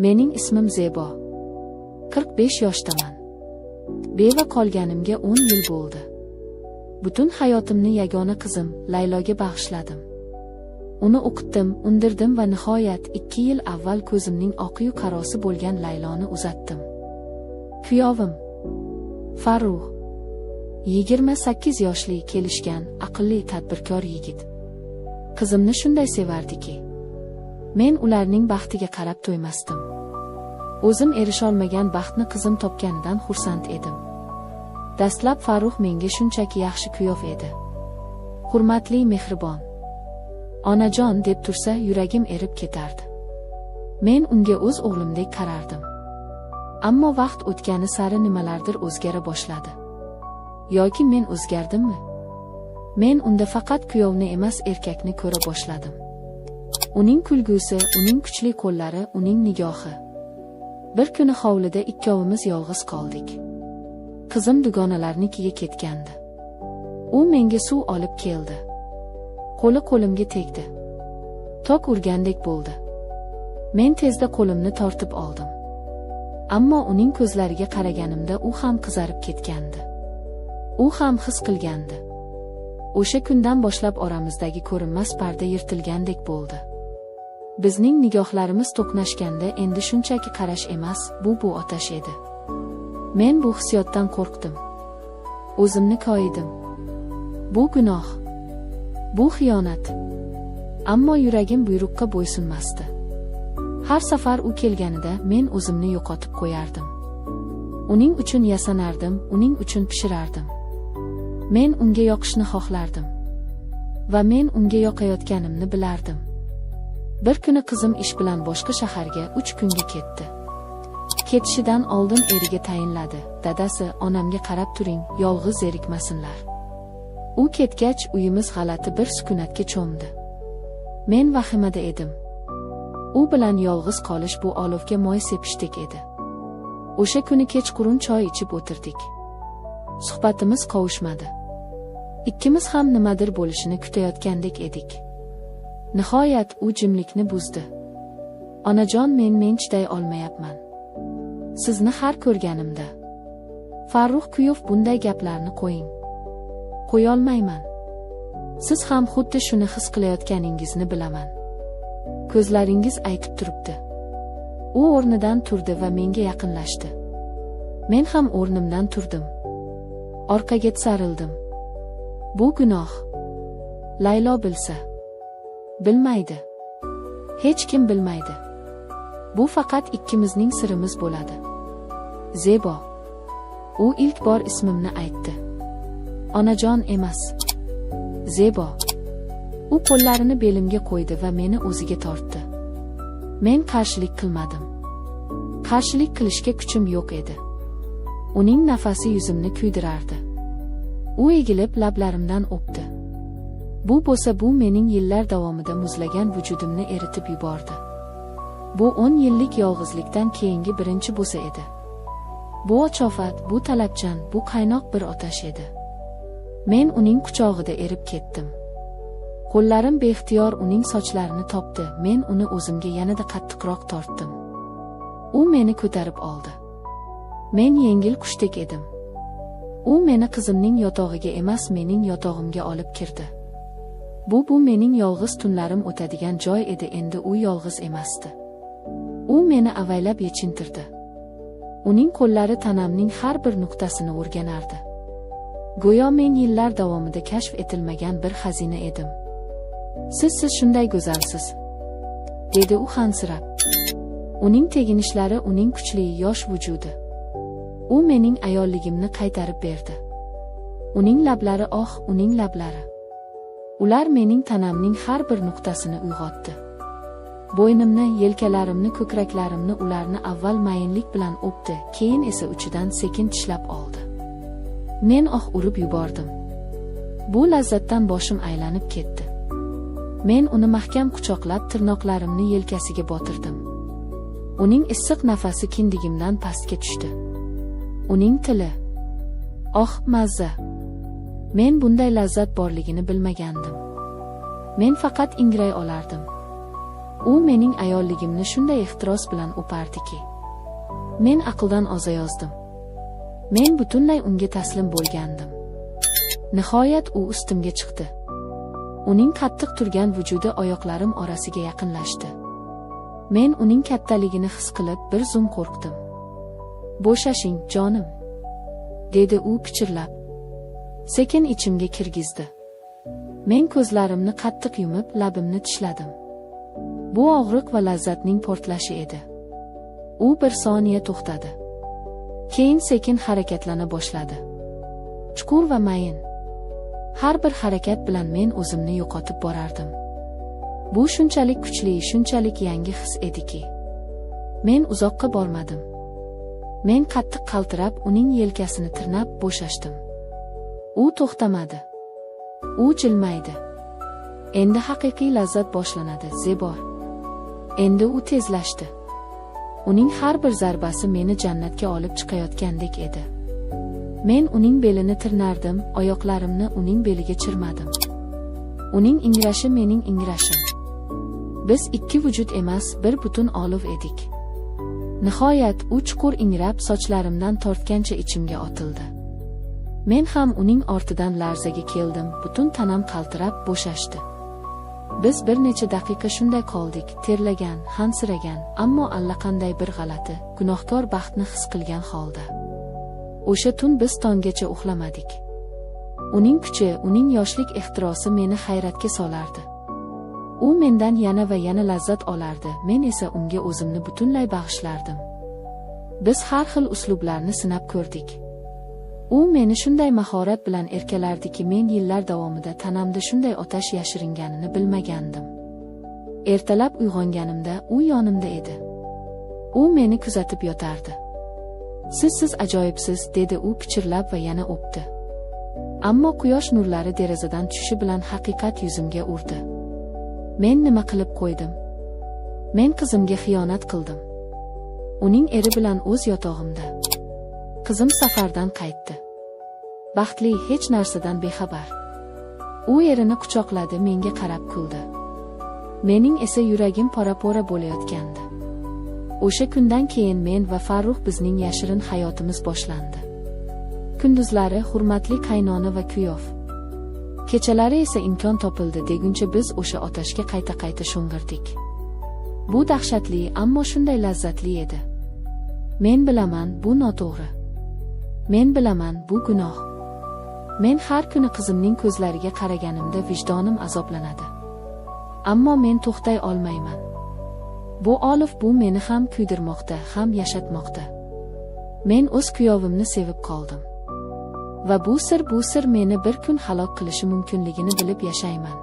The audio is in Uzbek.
Mening ismim Zebo. 45 yoshdaman. Beva qolganimga 10 yil bo'ldi. Butun hayotimni yagona qizim Layloga bag'ishladim. Uni o'qitdim, undirdim va nihoyat 2 yil avval ko'zimning oqiyu qarosi bo'lgan Layloni uzatdim. Kuyovim Farruh 28 yoshli, kelishgan, aqlli, tadbirkor yigit. Qizimni shunday sevardiki, men ularning baxtiga qarab to'ymasdim. O'zim erisholmagan baxtni qizim topganidan xursand edim. Dastlab Farruh menga shunchaki yaxshi kuyov edi. Hurmatli, mehribon. Onajon deb tursa, yuragim erib ketardi. Men unga o'z o'g'limdek qarardim. Ammo vaqt o'tgani sari nimalardir o'zgara boshladi. Yoki men o'zgardimmi? Men unda faqat kuyovni emas, erkakni ko'ra boshladim. Uning kulgusi, uning kuchli qo'llari, uning nigohi. Bir kuni hovlida ikkovimiz yolg'iz qoldik. Qizim dugonalarnikiga ketgandi. U menga suv olib keldi. Qo'li qo'limga tegdi. Tok urgandek bo'ldi. Men tezda qo'limni tortib oldim. Ammo uning ko'zlariga qaraganimda u ham qizarib ketgandi. U ham his qilgandi. O'sha kundan boshlab oramizdagi ko'rinmas parda yirtilgandek bo'ldi. Bizning nigohlarimiz to'qnashganda endi shunchaki qarash emas, bu otash edi. Men bu hissiyotdan qo'rqdim. O'zimni koyidim. Bu gunoh. Bu xiyonat. Ammo yuragim buyruqqa bo'ysunmasdi. Har safar u kelganida men o'zimni yo'qotib qo'yardim. Uning uchun yasanardim, uning uchun pishirardim. Men unga yoqishni xohlardim. Va men unga yoqayotganimni bilardim. Bir kuni qizim ish bilan boshqa shaharga 3 kunga ketdi. Ketishidan oldin eriga tayinladi: "Dadasi, onamga qarab turing, yolg'iz zerikmasinlar." U ketgach, uyimiz g'alati bir sukunatga cho'mdi. Men vahimada edim. U bilan yolg'iz qolish bu olovga moy sepishdek edi. O'sha kuni kechqurun choy ichib o'tirdik. Suhbatimiz qovushmadi. Ikkimiz ham nimadir bo'lishini kutayotgandek edik. Nihoyat u jimlikni buzdi. "Onajon, men chiday olmayapman. Sizni har ko'rganimda." "Farruh kuyov, bunday gaplarni qo'ying." "Qo'yolmayman. Siz ham xuddi shuni his qilayotganingizni bilaman. Ko'zlaringiz aytib turibdi." U o'rnidan turdi va menga yaqinlashdi. Men ham o'rnimdan turdim. Orqaga tisarildim. Bu gunoh. Laylo bilsa. Bilmaydi. Hech kim bilmaydi. Bu faqat ikkimizning sirimiz bo'ladi. Zebo. U ilk bor ismimni aytdi. Onajon emas. Zebo. U qo'llarini belimga qo'ydi va meni o'ziga tortdi. Men qarshilik qilmadim. Qarshilik qilishga kuchim yo'q edi. Uning nafasi yuzimni kuydirardi. U egilib lablarimdan o'pdi. Bu bo'lsa bu mening yillar davomida muzlagan vujudimni eritib yubordi. Bu 10 yillik yolg'izlikdan keyingi birinchi bo'sa edi. Bu ochofat, bu talabchan, bu qaynoq bir otash edi. Men uning quchog'ida erib ketdim. Qo'llarim beixtiyor uning sochlarini topdi, men uni o'zimga yanada qattiqroq tortdim. U meni ko'tarib oldi. Men yengil qushdek edim. U meni qizimning yotog'iga emas, mening yotog'imga olib kirdi. Bu mening yolg'iz tunlarim o'tadigan joy edi, endi u yolg'iz emasdi. U meni avaylab yechintirdi. Uning qo'llari tanamning har bir nuqtasini o'rganardi. Go'yo men yillar davomida kashf etilmagan bir xazina edim. Siz shunday go'zalsiz," dedi u hansirab. Uning teginishlari, uning kuchli yosh vujudi. U mening ayolligimni qaytarib berdi. Uning lablari, oh, uning lablari. Ular mening tanamning har bir nuqtasini uyg'otdi. Bo'ynimni, yelkalarimni, ko'kraklarimni ularni avval mayinlik bilan o'pdi, keyin esa uchidan sekin tishlab oldi. Men oh urib yubordim. Bu lazzatdan boshim aylanib ketdi. Men uni mahkam quchoqlab, tirnoqlarimni yelkasiga botirdim. Uning issiq nafasi kindigimdan pastga tushdi. Uning tili. Oh, mazza. Men bunday lazzat borligini bilmagandim. Men faqat ingray olardim. U mening ayolligimni shunday ehtiros bilan o'pardiki, men aqldan ozayozdim. Men butunlay unga taslim bo'lgandim. Nihoyat u ustimga chiqdi. Uning qattiq turgan vujudi oyoqlarim orasiga yaqinlashdi. Men uning kattaligini his qilib, bir zum qo'rqdim. "Bo'shashing, jonim," dedi u pichirlab. Sekin ichimga kirgizdi. Men ko'zlarimni qattiq yumib, labimni tishladim. Bu og'riq va lazzatning portlashi edi. U bir soniya to'xtadi. Keyin sekin harakatlana boshladi. Chuqur va mayin. Har bir harakat bilan men o'zimni yo'qotib borardim. Bu shunchalik kuchli, shunchalik yangi his ediki. Men uzoqqa bormadim. Men qattiq qaltirab, uning yelkasini tirnab bo'shashdim. U to'xtamadi. U jilmaydi. Endi haqiqiy lazzat boshlanadi, Zebor. Endi u tezlashdi. Uning har bir zarbasi meni jannatga olib chiqayotgandek edi. Men uning belini tirnardim, oyoqlarimni uning beliga chirmadim. Uning ingrashi mening ingrashim. Biz ikki vujud emas, bir butun olov edik. Nihoyat u chuqur ingrab, sochlarimdan tortgancha ichimga otildi. Men ham uning ortidan larzaga keldim, butun tanam qaltirab bo'shashdi. Biz bir necha daqiqa shunday qoldik, terlagan, hansiragan, ammo allaqanday bir g'alati, gunohkor baxtni his qilgan holda. O'sha tun biz tonggacha uxlamadik. Uning kuchi, uning yoshlik ehtirosi meni hayratga solardi. U mendan yana va yana lazzat olardi, men esa unga o'zimni butunlay bag'ishlardim. Biz har xil uslublarni sinab ko'rdik. U meni shunday mahorat bilan erkalardiki, men yillar davomida tanamda shunday otash yashiringanini bilmagandim. Ertalab uyg'onganimda u yonimda edi. U meni kuzatib yotardi. Siz ajoyibsiz, dedi u pichirlab va yana o'pdi. Ammo quyosh nurlari derazadan tushishi bilan haqiqat yuzimga urdi. Men nima qilib qo'ydim? Men qizimga xiyonat qildim. Uning eri bilan o'z yotog'imda. Qizim safardan qaytdi. Baxtli, hech narsadan bexabar. U erini quchoqladi, menga qarab kuldi. Mening esa yuragim pora-pora bo'layotgandi. O'sha kundan keyin men va Farruh bizning yashirin hayotimiz boshlandi. Kunduzlari hurmatli qaynona va kuyov. Kechalari esa imkon topildi deguncha biz o'sha otashga qayta-qayta sho'ng'irdik. Bu dahshatli, ammo shunday lazzatli edi. Men bilaman, bu noto'g'ri. Men bilaman, bu gunoh. Men har kuni qizimning ko'zlariga qaraganimda vijdonim azoblanadi. Ammo men to'xtay olmayman. Bu olov bu meni ham kuydirmoqda, ham yashatmoqda. Men o'z kuyovimni sevib qoldim. Va bu sir meni bir kun halok qilishi mumkinligini bilib yashayman.